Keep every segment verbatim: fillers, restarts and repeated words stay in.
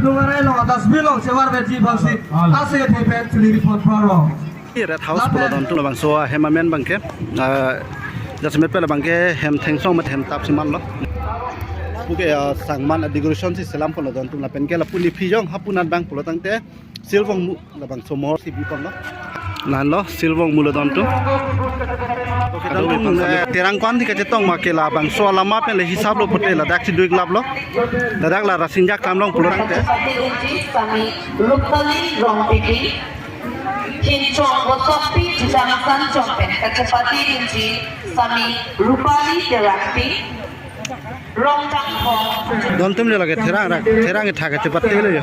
Dungarai lo, dustbin lo, chevar verji bangsi. Ase the pen chili report paro. Red House pulo don atum labangso ahem amen abangke, ah, jasemet pen labangke hem thengsong amat hem tap si manlo. Puke, ah, sangman a-decoration si selam pulo don atum lapen ke lapu nephi jong hapunat abang pulo tangte Silvongmu labangso mohor si biponlo. Nanlo Silvongmu lo don atum. Oke, don atum, eh, Terang ko-an si kachetong ma ke labangso alama pen le hisap lo pute ladak si duik lap lo. Ladak la Rasinja Klamlong pulo tangte. Sami Rupali Rongpipi, Hinchong Bosokpi Jujang Sanchong pen kachepate dunji Sami Rupali Terangpi, Rongdang Hong. Don atum jo lake therang rak, therang ithak kachepate lo jo.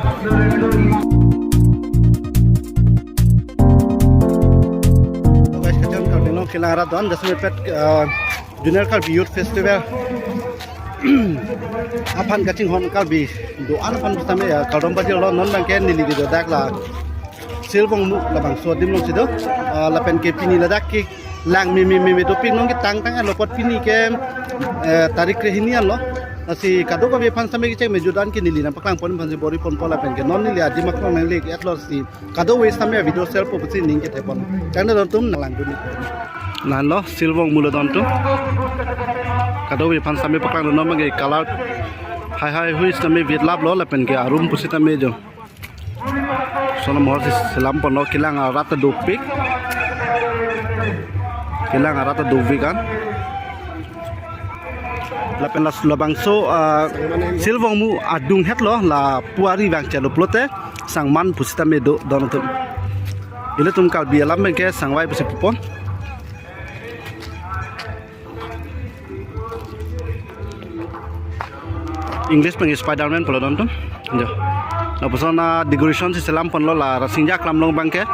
Guys, kachetong Karbi Anglong kelang arat don, jasemet pen, eh, Junior Karbi Youth Festival aphan kachinghon Karbi do-an aphan pusitame ya kardom pajirlo. Non abangke neli kedo dak la Silvongmu labangso adim along si do, ah, lapen ke pini ladak kelang meme meme dopik non ketang tang lo apot pini ke, eh, tarik krehini anlo. Lasi kadokave aphan sitame kecheng mejut an ke neli nangpaklang pon aphan si bor-i ponpo lapen ke non neli adim aklong nangle-et lo si kadokave sitame video share po pusi ning kethe pon. Tangte don atum nanglang dun. Nanlo Silvongmu lo don atum. Kadokave aphan sitame paklang dun non abangke color hai hai hui sitame vit lap lo lapen ke arum pusitame jo. Sono mohor si selam ponlo, kelang arat ta dopik. Kelang arat ta dopik an. Lapen la labangso, ah, Silvongmu adung het lo lapu ari vang chelo pulote sangman pusitame do don atum. Ilitum Karbi alam abangke sangvai pusi pupon. English pen Spiderman pulo don atum. Jo. Lapuson a-decoration si selam ponlo la Rasinja Klamlong abangke.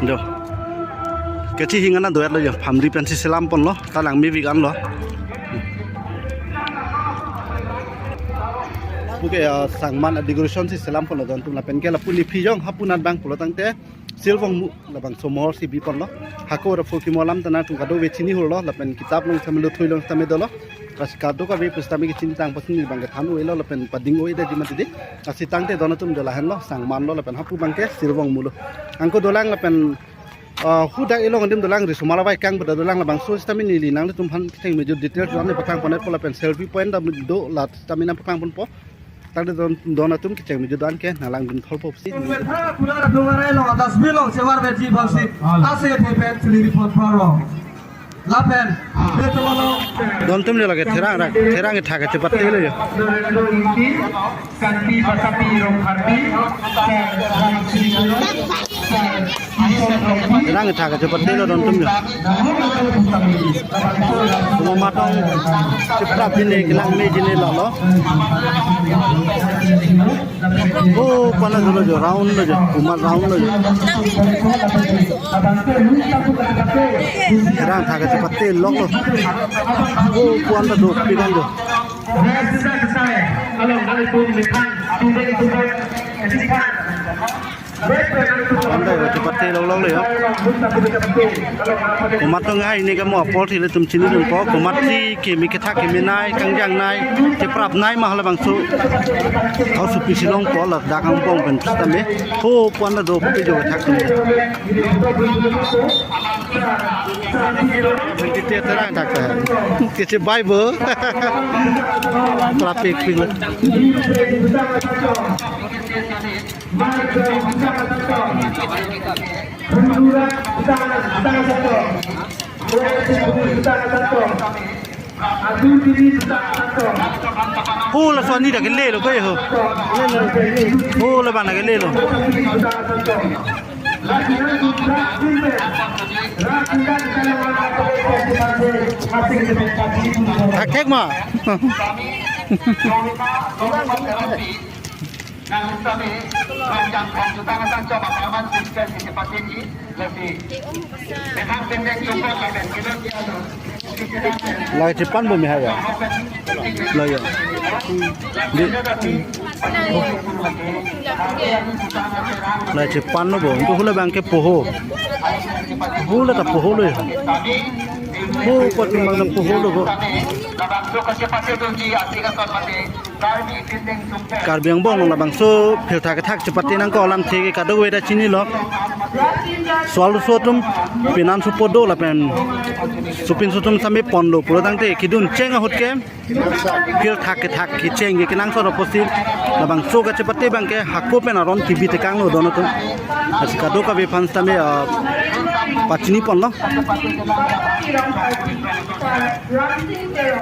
Jo. Kachihing an do-et lo jo. Phamri pen si selam ponlo. Ta lang mevik anlo. Puke, ah, sangman a-decoration si selam ponlo don atum lapen ke lapu nephi jong hapunat abang pulo tangte Silvongmu labangso mohor si biponlo. Hako ra phurkimo alam ta nangtum kadokave chini hurlo lapen kitap along sitame, lothui along sitame dolo. Lasi kadokave pusitame kechini tang pusi neli abangke than-o-elo lapen pading-o-edetji mati dei. Lasi tangte don atum jo lahenlo, sangman lo lapen hapu abangke Silvongmu lo. Anke dolang lapen, ah, hadak ilong adim dolang, Risomar Abai Kang pada dolang, labangso sitame neli nanglitum aphan kecheng mejut details dolang ni paklang pon-etpo lapen selfie point ta do la sitame nangpaklang ponpo. Tangte don, don atum kecheng mejut an ke nanglang dun tholpo pusi. Dungarai lo, dustbin lo, chevar verji bangsi. Ase the pen chili report paro. Lapen, betul lo. Don atum jo lake therang rak, therang ithak kachepate lo jo. Kanti Basapi Rongkharpi, Rang ithak kachepate lo don atum jo. Komat tong cheprap pine kelang meji ne lalo. Oh, ko-an ta dolo jo, round lo jo, komat round lo jo. Rang ithak kachepate lok lo. Oh, ko-an ta dopik an jo. Anda itu pati long long le ya. Komat tong hai ne kamo apor si ilitum chinidunpo. Komat si kimi kethak kimi nai, kangjang nai, cheprap nai ma halabangso. Hau supi si longpo ladak angbong pen pusitame. Ho ko-an ta dopik jo thak kimi. Titi terang thak ta. Kisi bai bo. Traffic ping. Ho laso ani ta kele lo ko ho. Ho labang ta kele lo. Thakthak ma. Nang kami, nang jangkong juta nang jangkong apartment six ten sisi patin i, lasi. Nang pendek jumpa lapen kilo dia lo. Lahai chepan bo mi hai ya. Lahai ya. Di. Lahai chepan lo bo. Anke hula abangke poho. Hula ta poho lo ya. Ho ko tum abang ta poho lo bo. Karbi Anglong labangso phirthak kethak chepate nangkok alamthe ke kadokave ta chinilo. Sual so atum penan supo do lapen supin so atum same ponlo pulo tangte kedun cheng ahut ke phirthak kethak kecheng ke kenangsot apotsi labangso kachepate abangke hako pen aron kebi tekanglo don atum. Lasi kadokave aphan sitame, ah, pachini ponlo.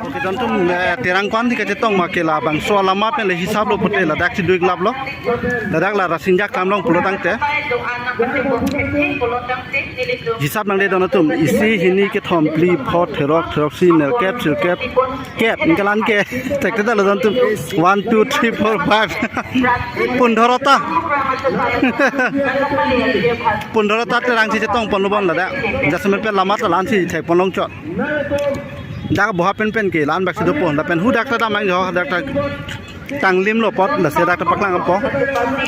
Oke, don atum, eh, Terang ko-an si kachetong ma ke labangso alama pen le hisap lo pute ladak si dui klap lo. Ladak la Rasinja Klamlong pulo tangte. Hisap nangde don atum, isi, hini, kethom, phli, phongo, therok, theroksi, nerkep, sirkep, kep, ingkalan ke. Thekte ta lo don atum. One, two, three, four, five. Pundhorota. Pundhorota Terang si chetong ponlo bon ladak. Jasemet pen lama ta la-an si thek ponlong chot. Dak boha pen pen ke la-an bak si dopo. Lapen hu dak ta damnang jo, dak ta tanglim lo apot, lasi dak ta paklang apot.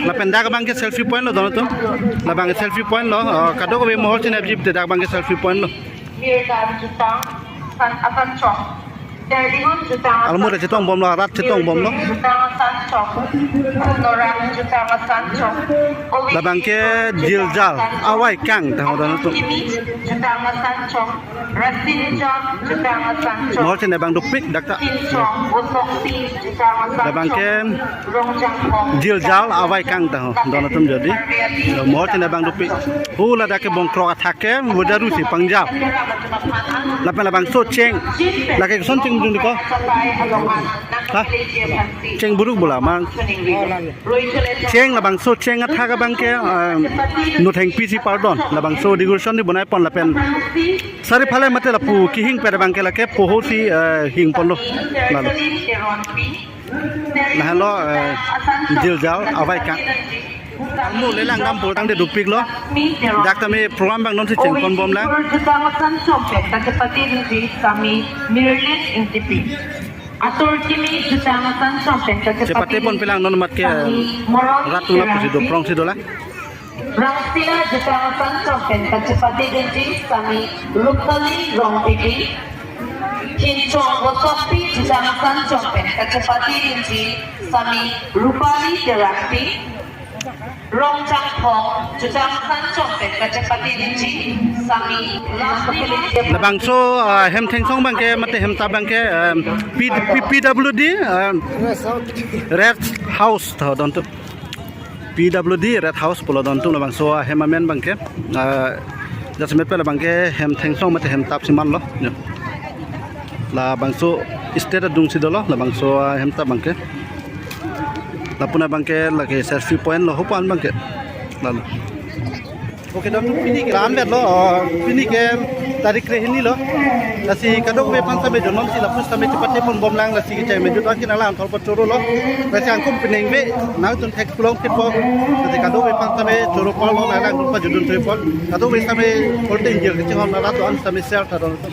Lapen dak abangke selfie point lo don atum. Labangke selfie point lo, ah, kadokave mohor chinep jipte dak abangke selfie point lo. Mirdan Jutang, San Asanchong. Terlihun Jutang Almura chetong bomlo, arat chetong bomlo. Jutang Asanchong. Norak Jutang Asanchong. Labangke Jiljal Awaikang taho don atum. Kimi Jutang Asanchong. Rasinjam Jutang Asanchong. Mohor chinep abang dopik dak ta. Sinchong Usokpi Jutang Asanchong. Labangke Rongjangphong. Jiljal Awaikang taho don atum jodi. Mohor chinep abang dopik. Hula dak ke bongkrok athak ke Vodaru si pangjap. Lapen labangso cheng. Lake koson cheng dun ko? Ha? Cheng buruk bola mang. Cheng labangso cheng athak abangke, ah, Nothengpi si pardon. Labangso decoration si bonai pon lapen sariphale mate lapu kehing pet abangke lake poho si, ah, hing ponlo. Lalo. Lahelo, eh, Jiljal Awaikang. Almu le langdam pulo tangte dopiklo. Dak tame program abang non si cheng pon bomlang. Jutang Asanchong pen kachepate dunji Sami Mirlin Ingtipi. Atur Kimi Jutang Asanchong pen kachepate, chepate ponpe lang non amat ke, eh, Sami Moron rat tungla pusi do Terangpi. Prong si dolang. Rangsila Jutang Asanchong pen kachepate dunji Sami Rupali Rongpipi. Hinchong Bosokpi Jutang Asanchong pen kachepate dunji Sami Rupali Terangpi. Rongjangphong Jutang Asanchong pen kachepate dunji Sami Lasmili Dep. Labangso, ah, hem thengsong abangke mate hem tap abangke, ah, P-, P-, P W D, ah, Rest House taho don atum. P W D Rest House pulo don atum labangso ahem amen abangke, ah, jasemet pen labangke hem thengsong mate hem tap si manlo. Yo. Labangso stage adung si dolo, labangso ahem tap abangke. Lapu abangke lake selfie point lo, hopan abangke. Lalo. Oke, don atum pini ke la-an vet lo, oh, pini ke tarik krehini lo. Lasi kadokave aphan sitame jonom si lapu sitame chepate pon bomlang, lasi kecheng mejut akin alang thol apot choro lo. Lasi angkum penang ve nangtum thek pulong thek po. Lasi kadokave aphan sitame choro pon lo, nangtum pajudun thoi pon. Kadokave sitame korte injil kechenghon arat do-an sitame share tha don atum.